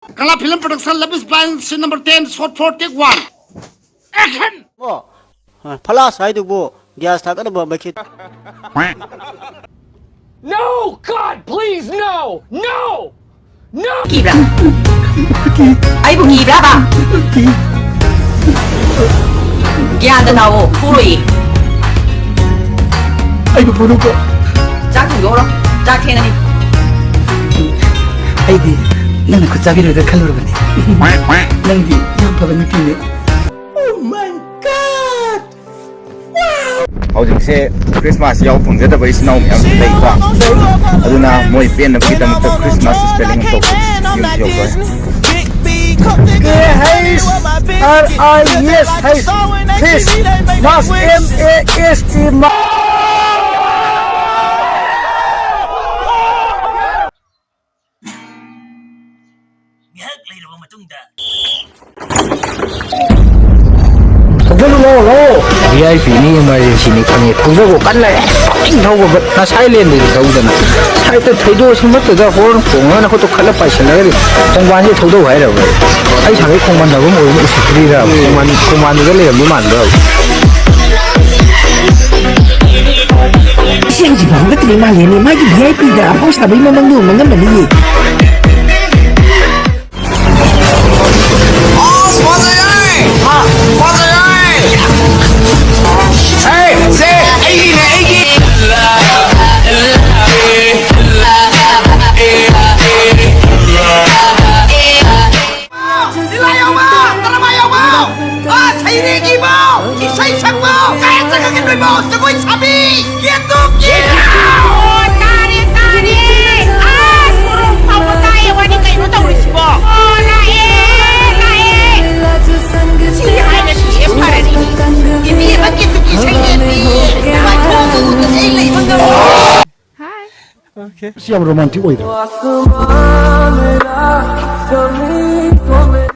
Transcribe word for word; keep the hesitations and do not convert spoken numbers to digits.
Kala Film Production, Love is Blind, scene number ten, shot four, take one. Action! ꯑꯣ, flash ꯍꯥꯏꯗꯨꯕꯨ gas ꯊꯥꯒꯠꯅꯕ ꯃꯩꯈꯦꯠ꯫ No! God, please, no! No! No! ꯀꯤꯕ꯭ꯔꯥ? ꯑꯩꯕꯨ ꯀꯤꯕ꯭ꯔꯥꯕ? ꯒ꯭ꯌꯥꯟꯗ ꯅꯥꯎꯑꯣ, ꯐꯨꯔꯣꯏꯌꯦ꯫ ꯑꯩꯕꯨ ꯐꯨꯔꯨꯀꯣ꯫ ꯆꯥꯛ ꯊꯣꯡꯗꯣꯛꯎꯔꯣ, ꯆꯥꯛ ꯊꯦꯡꯉꯅꯤ꯫ ꯑꯩꯗꯤ ꯅꯪꯅ ꯈꯨꯠ ꯆꯥꯕꯤꯔꯣꯏꯗ꯭ꯔꯥ ꯈꯜꯂꯨꯔꯕꯅꯤ꯫ ꯅꯪꯗꯤ ꯌꯥꯝ ꯐꯕ ꯅꯨꯄꯤꯅꯦ꯫ Oh my God! ꯍꯧꯖꯤꯛꯁꯦ ꯈ꯭ꯔꯤꯁꯃꯥꯁ ꯌꯥꯎ ꯐꯪꯖꯗꯕ ꯏꯆꯤꯟ ꯏꯅꯥꯎ ꯃꯌꯥꯝꯁꯨ ꯂꯩꯀꯣ꯫ ꯑꯗꯨꯅ ꯃꯣꯏ ꯄꯦꯟꯅꯕꯒꯤꯗꯃꯛꯇ ꯈ꯭ꯔꯤꯁꯃꯥꯁ spelling ꯑꯃ ꯇꯧꯁꯤ꯫ ꯌꯧꯁꯤ, ꯌꯧꯁꯤ꯫ K H R I S H, Christmas, M A S T, ma- ꯉꯥꯏꯍꯥꯛ ꯂꯩꯔꯕ ꯃꯇꯨꯡꯗ꯫ ꯊꯧꯖꯜꯂꯨ, ꯂꯥꯛꯑꯣ, ꯂꯥꯛꯑꯣ꯫ V I P ꯅꯤ, emergency ꯅꯤ ꯈꯪꯉꯦ꯫ ꯊꯧꯖꯜꯂꯨ, ꯀꯟꯅ ꯍꯦꯛ ꯊꯧꯕ, ꯅꯁꯥꯏ ꯂꯦꯟꯗꯗꯤ ꯊꯧꯗꯅ꯫ ꯁꯥꯏꯠꯇ ꯊꯩꯗꯣꯛꯑꯁꯨ ꯅꯠꯇꯗ, horn ꯈꯣꯡꯉꯒ ꯅꯈꯨꯠꯇꯣ ꯈꯠꯂ ꯄꯥꯏꯁꯜꯂꯒꯗꯤ ꯈꯣꯡꯕꯥꯟꯁꯤꯗ ꯊꯧꯗꯧ ꯍꯥꯏꯔꯕ? ꯑꯩ ꯁꯥꯡꯈꯩ ꯈꯣꯡꯕꯥꯟ ꯊꯧꯐꯝ ꯑꯣꯏꯕ ꯎꯁꯤꯠꯇ꯭ꯔꯤꯔꯕ? ꯈꯣꯡꯕꯥꯟ, ꯈꯣꯡꯕꯥꯟꯗꯨꯗ ꯂꯩꯔꯝꯗꯧ ꯃꯥꯟꯗ꯭ꯔꯕ? ꯏꯆꯦ ꯍꯧꯖꯤꯛ ꯐꯥꯎ ꯍꯧꯒꯠꯇ꯭ꯔꯤ ꯃꯥꯜꯂꯦꯅꯦ꯫ ꯃꯥꯒꯤ V I P ꯗ ꯑꯐꯥꯎ ꯁꯥꯕꯒꯤ ꯃꯃꯪꯗꯣ ꯃꯪꯉꯝꯃꯅꯤꯌꯦ꯫ ꯑꯁ, ꯐꯖꯩꯍꯦ! ꯐꯖꯩꯍꯦ! ꯁꯦ, ꯁꯦ, ꯑꯩꯒꯤꯅꯦ, ꯑꯩꯒꯤ! ꯂꯤꯂꯥ ꯌꯥꯎꯕ! ꯗ꯭ꯔꯃꯥ ꯌꯥꯎꯕ! ꯑ, ꯁꯩꯔꯦꯡ ꯏꯕ! ꯏꯁꯩ ꯁꯛꯄ! ꯀꯥꯏ ꯆꯠꯈ꯭ꯔꯒꯦ ꯅꯣꯏꯕꯣ? ꯖꯒꯣꯏ ꯁꯥꯕꯤ! ꯀꯦꯇꯨꯀꯤ! ꯑꯣ, ꯇꯥꯔꯦ, ꯇꯥꯔꯦ! ꯑ, ꯁꯣꯔꯣꯛ ꯐꯥꯎꯕ ꯇꯥꯏꯌꯦ, ꯋꯥꯔꯤ ꯀꯩꯅꯣ ꯇꯧꯔꯤꯁꯤꯕꯣ? ꯑꯣ, ꯂꯥꯛꯑꯦ, ꯂꯥꯛꯑꯦ! ꯁꯤ ꯍꯥꯏꯔꯒ ꯁꯤꯁꯦ ꯐꯔꯅꯤ꯫ ꯏꯕꯦꯝꯃ, ꯀꯦꯇꯨꯀꯤ ꯁꯩꯔꯦꯡꯗꯤ ꯅꯨꯡꯉꯥꯏꯊꯣꯛꯑꯒ ꯎꯕꯁꯦ ꯑꯩ ꯂꯩꯕ ꯉꯝꯃꯣꯏ꯫ ꯁꯤ ꯌꯥꯝ romantic ꯑꯣꯏꯗ꯭ꯔꯣ?